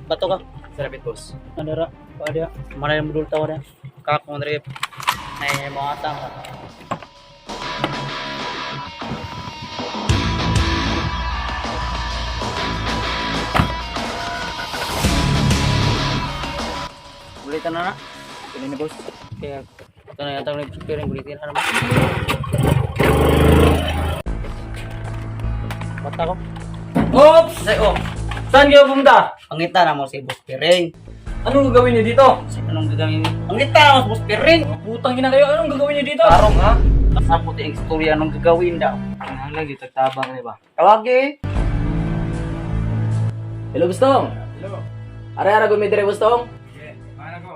Bato ka. Sarapit, boss. Ano ra? Padia. Maray mo dulta wala. Kakong drip. Ay mo atang. Ulitan na na. Kini na, boss. Kaya ito na yata ng piring ulitin na naman. Bata ko. Oops! Say, oh, Saan kayo pumunta? pangita na mo si Boss Piring. Anong gagawin niyo dito? Say, anong gagawin mo? Pangita na mo si Boss Piring! Putang ina kayo, anong gagawin niyo dito? Tarong ha? Sa puti ang istorya anong gagawin daw. Ang lagi, tagtabang na ba? Tawagi. Hello, Bustong! Hello. Aray, aray, gumidire, Bustong! Yeah, paano ko?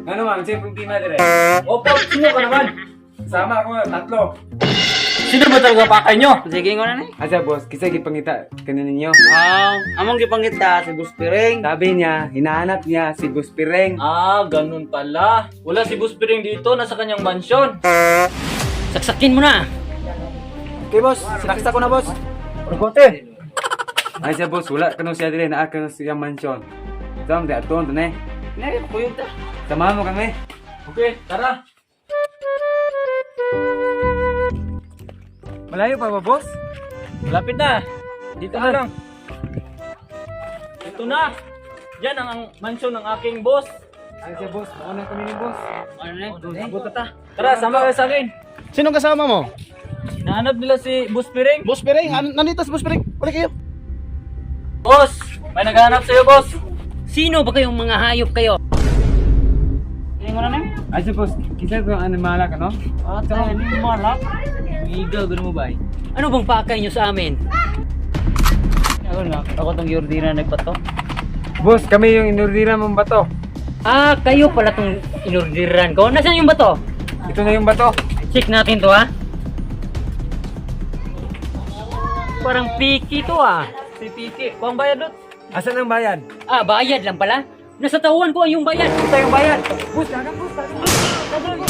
Ano ma'am, sino problema dire? Opo, sino ka naman? Sama ako, tatlo. Sino ba talaga pakay nyo? Sige ko na ni. Asa boss, kisa gipangita kanin ninyo. Ah, among gipangita si Boss Piring. Sabi niya, hinahanap niya si Boss Pireng. Ah, ganun pala. Wala si Boss Piring dito, nasa kanyang mansyon. Saksakin mo na. Okay boss, sinaksa ko na boss. Orgote! Ay siya boss, wala kano siya dire, naa kano siya mansyon. Sam, di aton to ne. Ne, kuyog ta. Samahan mo kami. Okay, tara. Malayo pa ba boss? Lapit na. Dito na lang. Ito na. Yan ang mansyon ng aking boss. Ay siya boss, mauna kami ni boss. Ano na? Abot na ta. Tara, sama kayo sa akin. Sinong kasama mo? Hinahanap nila si Boss Piring. Boss Piring, nandito si Boss Piring. Wala kayo. Boss, may naghahanap sa'yo, boss. Sino ba kayong mga hayop kayo? Sige ko na ni. Ay siya boss, kisa ko ang animala ka no? Ah, tayo ni malak. Iga, ganun mo ba? Ano bang pakay nyo sa amin? Ako na, ako tong giordina nagpato. Boss, kami yung inordira mong bato. Ah, kayo pala tong inorderan ko. Nasaan yung bato? Ito na yung bato. Check natin to ha. Parang piki to ah. Si Piki. Kuang bayad, Lot. Asan ang bayan? Ah, bayad lang pala. Nasa tauhan ko ang yung bayad. Ito yung bayan. Boss, dagan boss, dagan.